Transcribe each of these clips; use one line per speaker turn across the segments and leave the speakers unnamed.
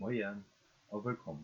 Moien a wëllkomm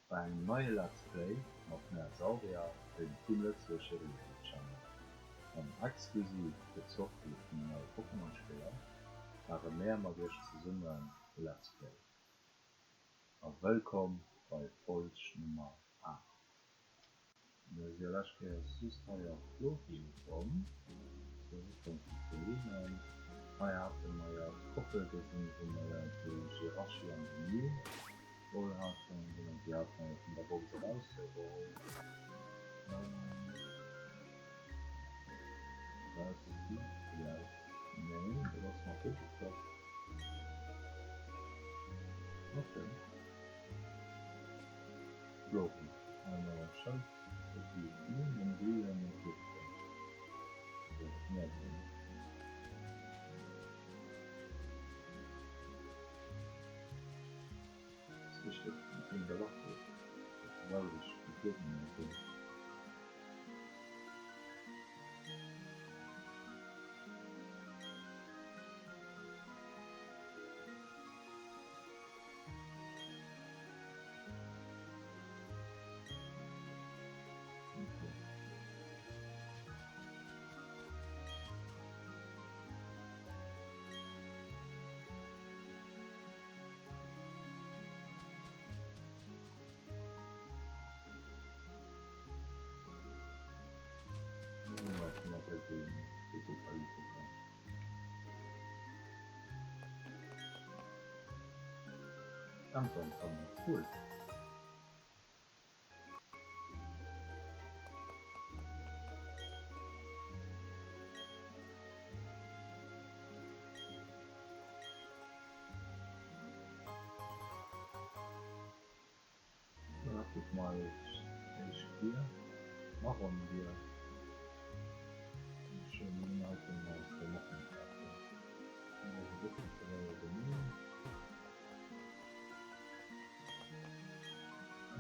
bei engem neie Let's Play mat Märsaurier, dem Team Lëtzebuerg hirem Youtube Channel. An exklusiv fir d'Sortie vun den neie Pokémon Spiller maache mär mat iech zesummen e Let's Play. A wëllkomm bei Folg Nummer 8. Mir si jo lescht Kéier just hei op Flori ukomm, zur Richtung vu Collinen. Hei hate mer jo d'Koppel gesinn, wou mer jo de Jirachi an de Mew geholl haten. Genau, déi hate mer jo vun der Box erausgeholl. Erausgeholl? Nee, dat ass nach ugeklappt. Okay. Flori, Einmal am Schëld, Anton kommen, cool. Da kucke mer eis éischt Bier, Marronbier.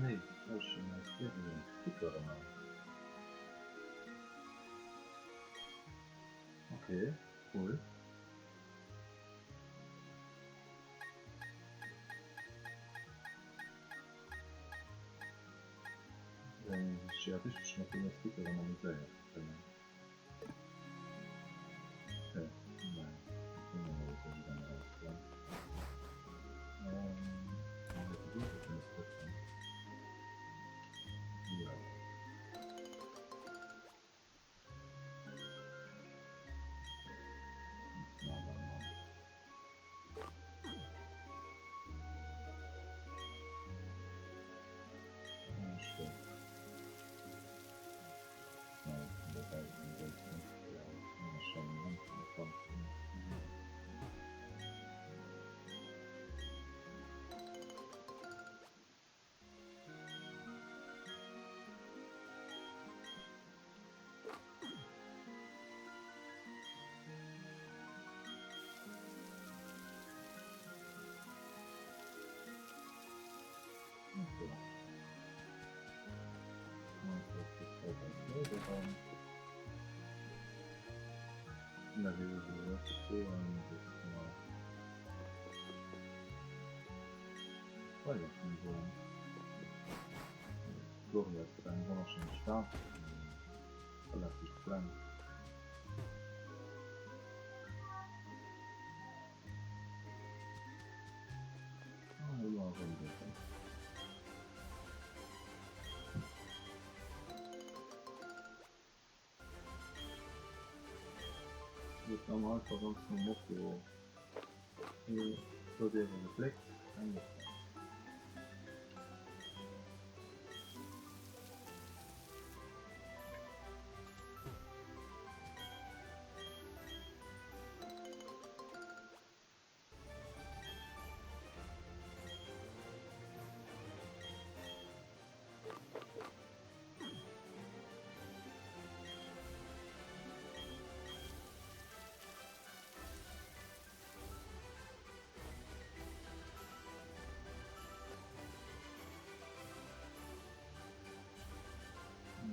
Nee, tauschen eis Bieren géint Stickeren an. Ok, cool. Sech jo richteg mat deene Stickeren amuséiere kënnen. Flori ass eng wonnerschéin Stad, relativ kleng. Huet am einfach ganz nom Motto huet ewe gefléckt eng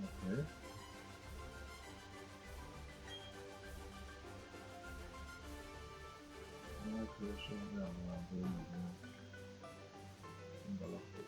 Okay. Galaktik.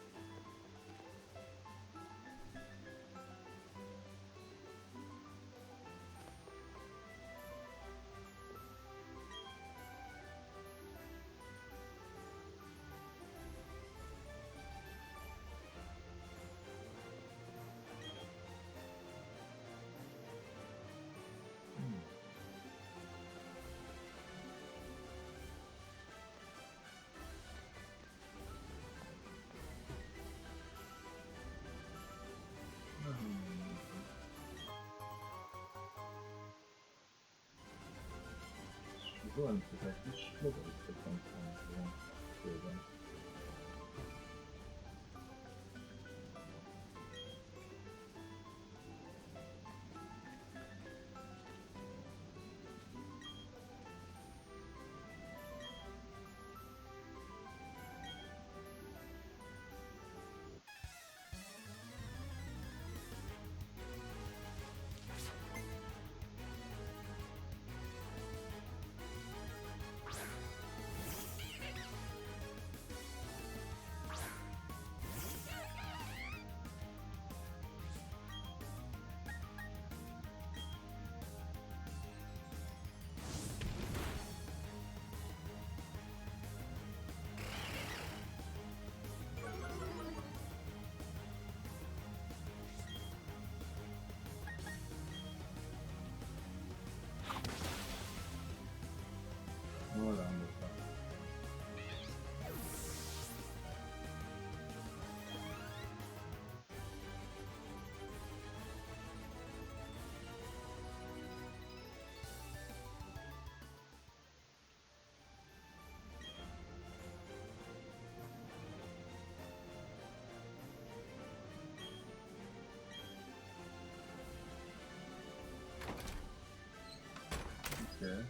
Soen gesäit richteg flott aus dat ganzt Ganzt. Voilà, Okay.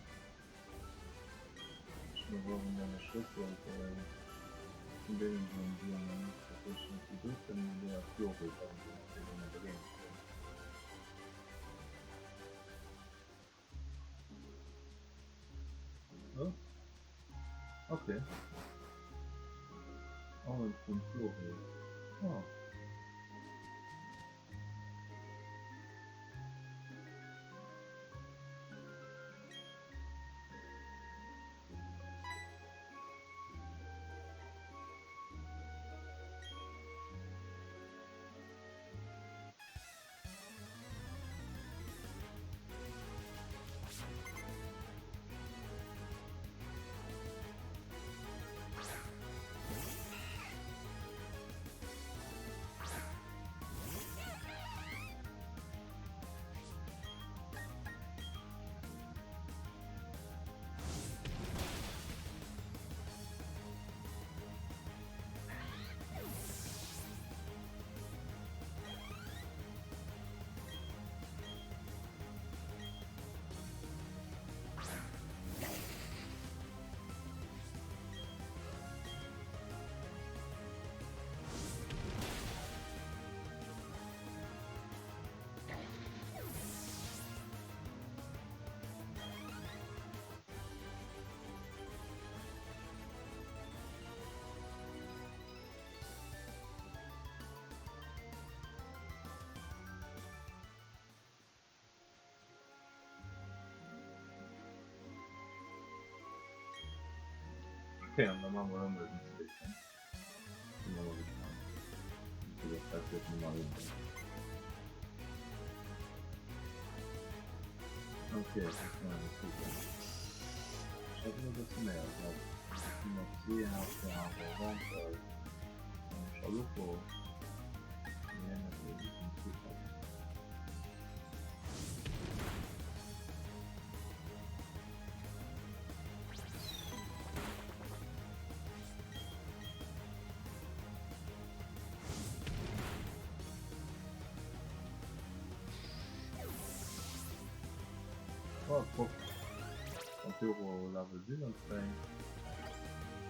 Ech muss och menge Schlëssel vun deenen déi am Oh. Okay. Oh, vum Flori. Oh. Okay, an da maache mer elo mol den zweeten. Si mer mol gespaant, wéi dat dat wäert Nummer 1 sinn. Okay, dat ass nach eng Zukunft. Ech hätt elo e bësse méi erwaart. Nummer 2 hat jo awer eventuell en Chalupo. Mee hien huet elo definitiv net. Oh, guck. Vampiro Level 17.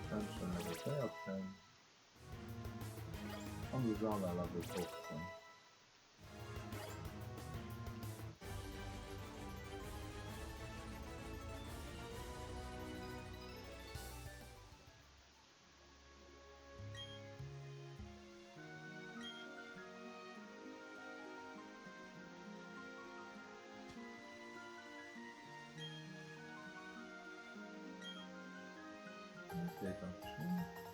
Fenster Level 14. An de Sala Level 15. Okay, danke schön.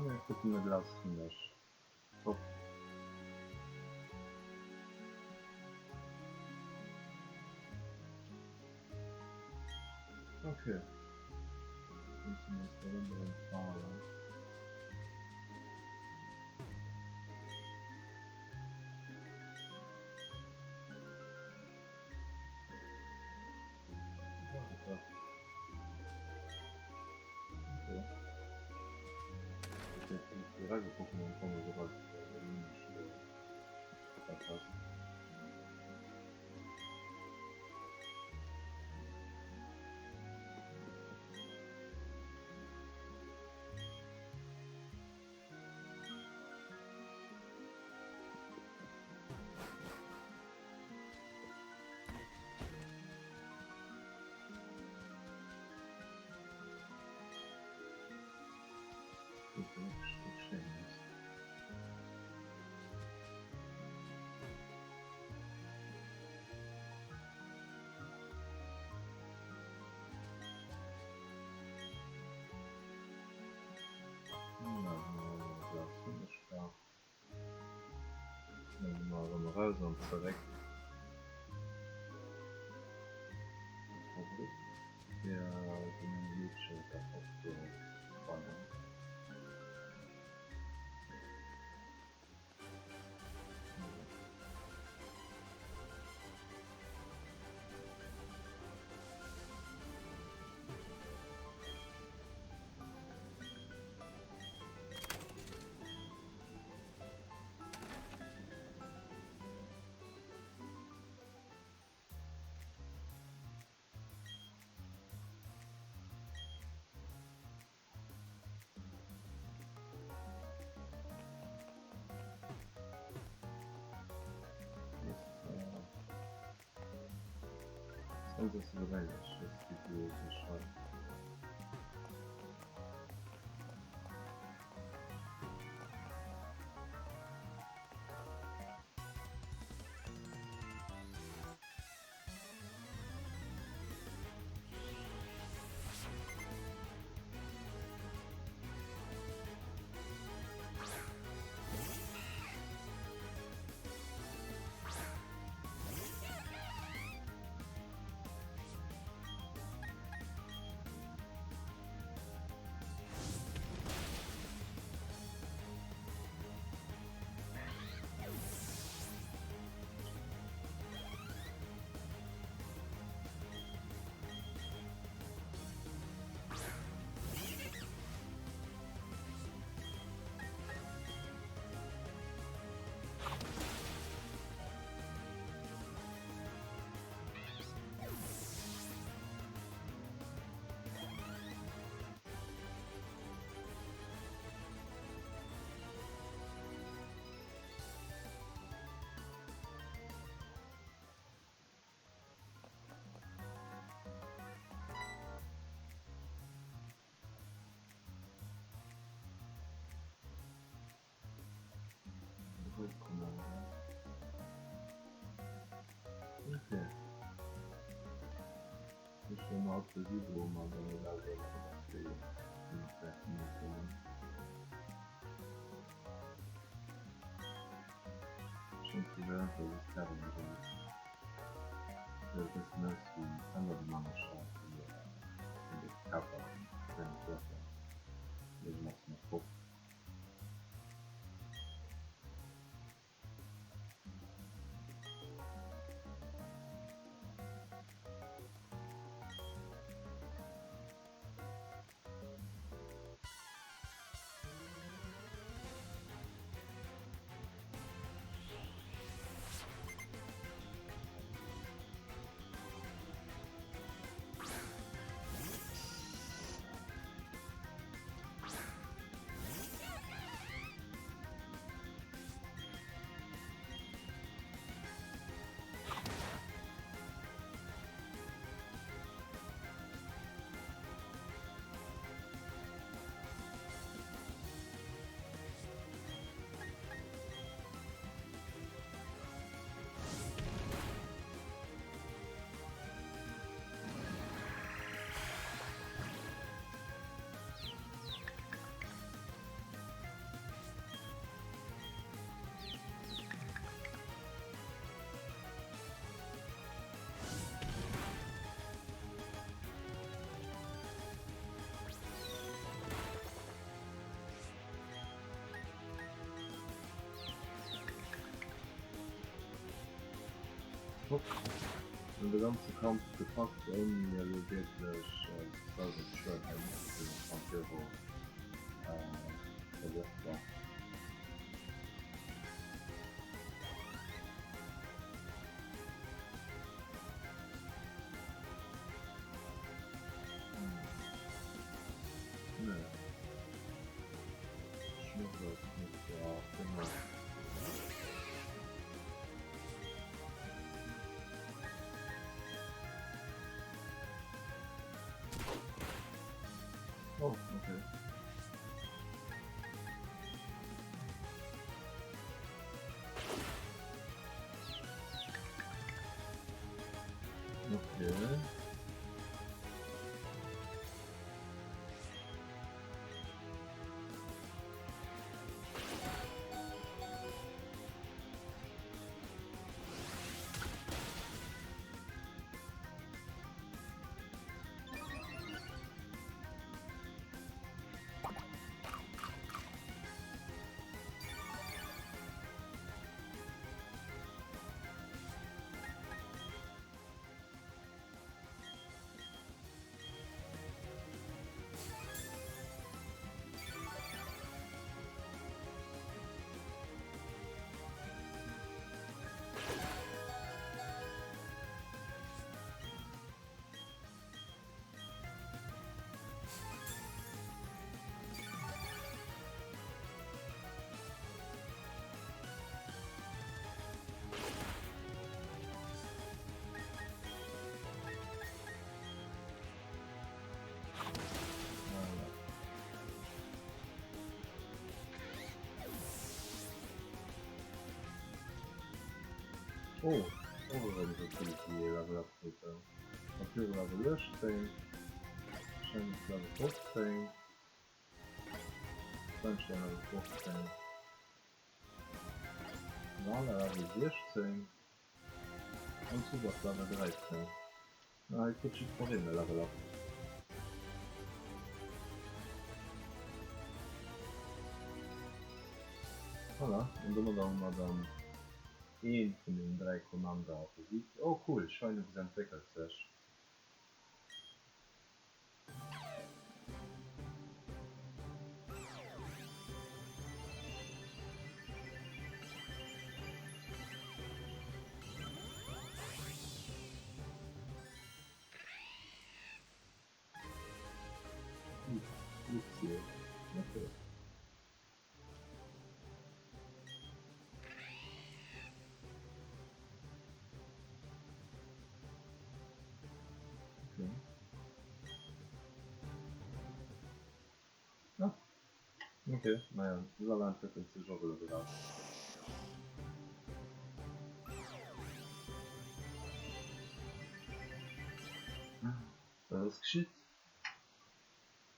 Ja, Glas ziemlich top. Okay. Müssen wir uns da dann fahren. Raus an zeréck. Fir den Youtube eropzebannen. Okay. Ich will mal auf der Südro mal so eine Schon zu während der Ist Hopp, hun de ganze Kampf gepackt ouni elo wierklech selwer ze schueden hei musse ze Santiago verwirrt war. Nee. Schnuddert net, ja genau. Oh, okay. Okay. Oh, och erëm esou vill déi ee Level up kruten. Natierlech Level 18, Shiny Level 15, Sunshine Level 15, Lala Level 16 an Zubat Level 13. Na, hei kritt jiddwereen e Level up. Voilà, an domadder hu mer dann ee vun den 3 Commander besiegt. Oh cool, Schweinux entwéckelt sech. Lucio. Okay. Okay. Ah. Okay, naja, Lala entwéckelt sech och elo grad. Wat ass geschitt?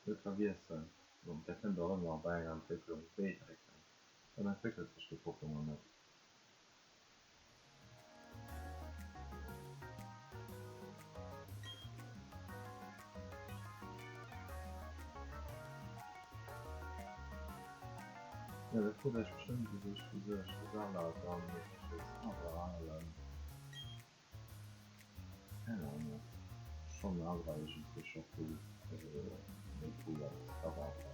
Net vergiessen, bon, där kënnt och ëmmer bei enger Entwécklung B drécken, dann entwéckelt sech de Pokémon net. Jo, dat krut ech bestëmmt esou gesuergt, de Salat an méigleches awer Keng Ahnung, ech fannen Abra iergendwéi scho cool, also méi cool als Kadabra.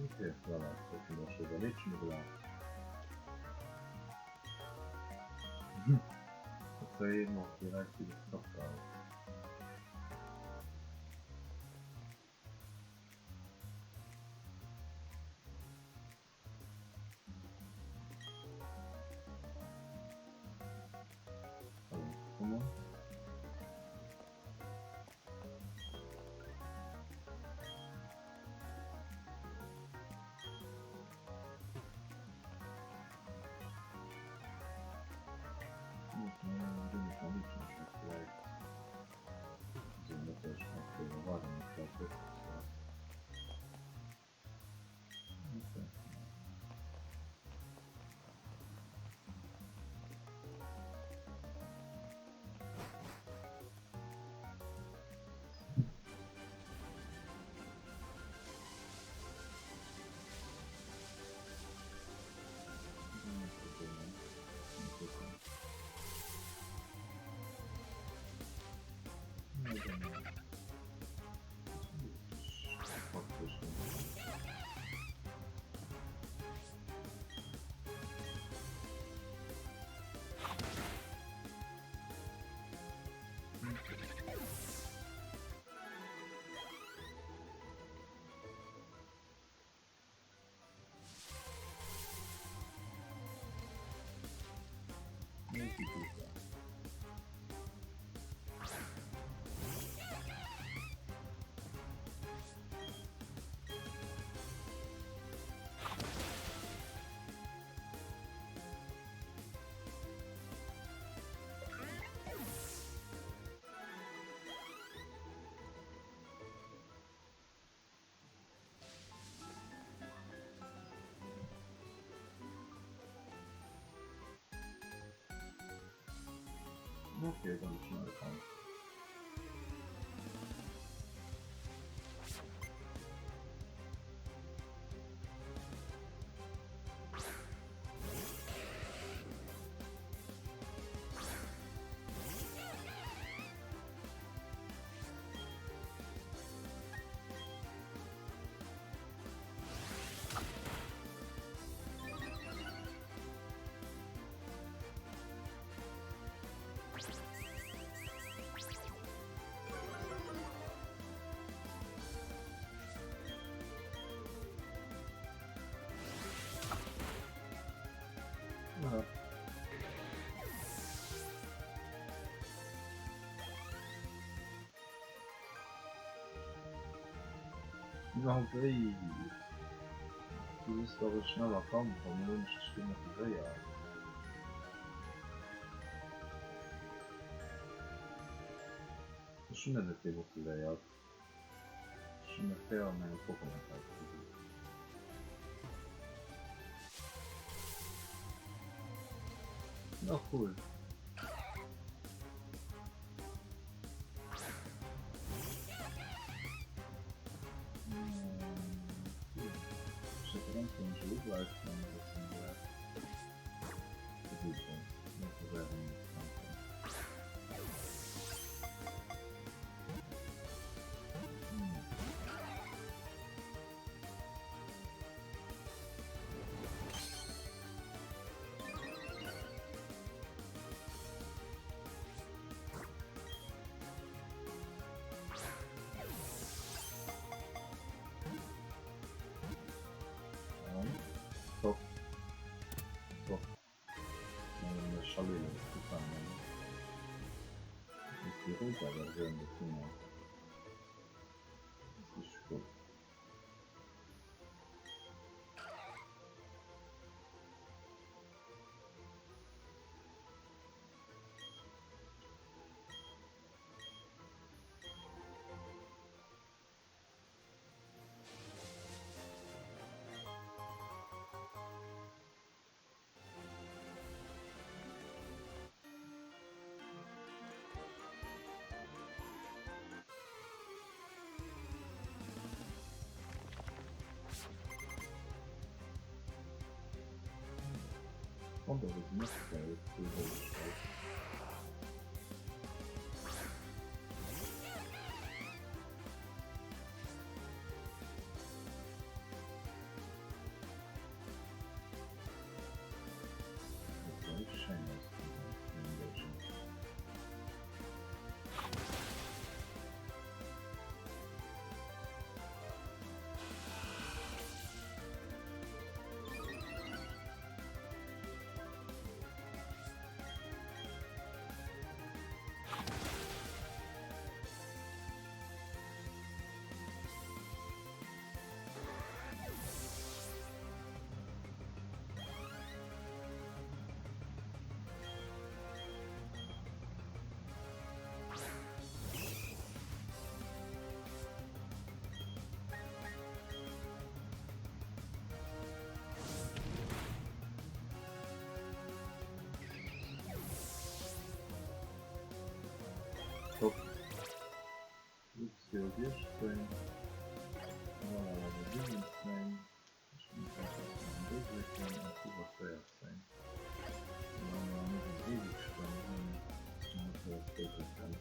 Ok, voilà, dat hunn ech scho iwwerleet, schon gelaf. Dat war eben och direkt wieder Knockout. Multikulti. Okay, dann schnell kommen. Ja. Na wéi? Du hues dach e schneller Kampf an elo hunn ech dech demotivéiert. Ech hunn en net demotivéiert. Ech hunn e fair an menge Pokémon ausgesi. Na cool. Top. Top. Schalele gefangen. Ist die rosa Version dovunner. Das ist gut. Kommt aber nicht geil, Top. Luxio 16, Koala Level 17, ech muss einfach nach do drécken an iwwer 14. Soulaang mer net en Ewig-Sprang hunn, muss mer dat do drécken.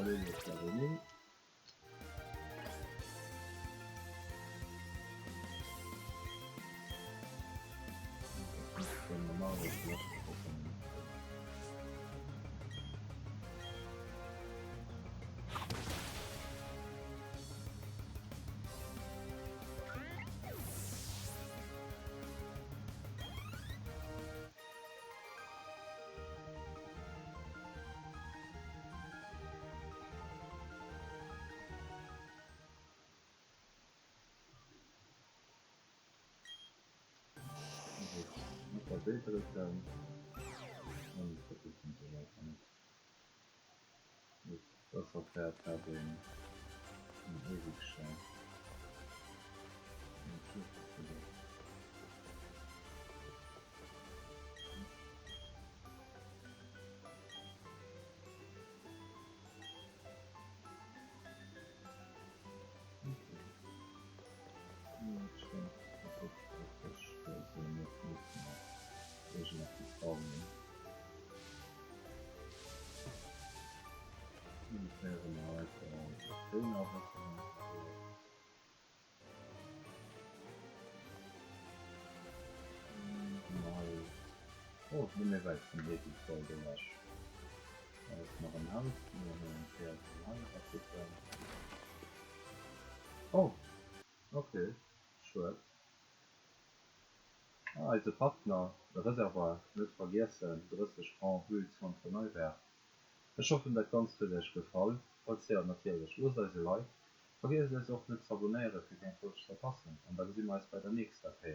Chaleli ass Level 9. Mat der B drécken an vergissen sech einfach net. Gutt, Wasserpäerd hat een en Ewigschein. Oh, net méi wäit vum Heefelvoll do ewech. Da ass nach en Haus, do muss mer nach eng Kéier vun hei erakucken. Oh, ok, schued. Ah, eise Partner, de Reservoir, net vergiessen, 30 Francs vue Centre Neuberg. Ech hoffen dat Ganzt huet Iech gefall, falls jo, natierlech loosst eis e Like, vergiesst eis och net z'abonéieren fir keng Folg ze verpassen an da gesi mer eis bei der nächster Kéier.